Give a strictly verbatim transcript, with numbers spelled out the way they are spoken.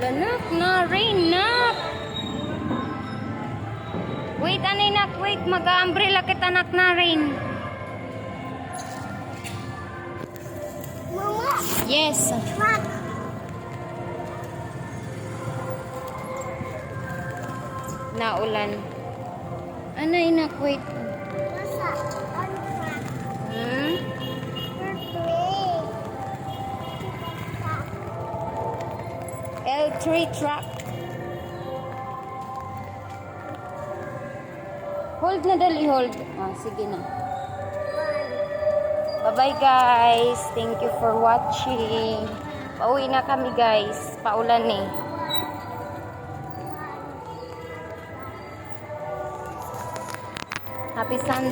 Anak, na rain, nak. Wait, anay, nak, wait. Mag-umbrella kita, nak, na rain. Mama. Yes. Truck. Naulan. Anay, nak, wait. Basa. Ano truck? Hmm? Birthday. L three truck. Hold na, dali, hold. Ah, sige na. Bye-bye, guys. Thank you for watching. Pauwi na kami, guys. Paulan eh. Happy Sunday.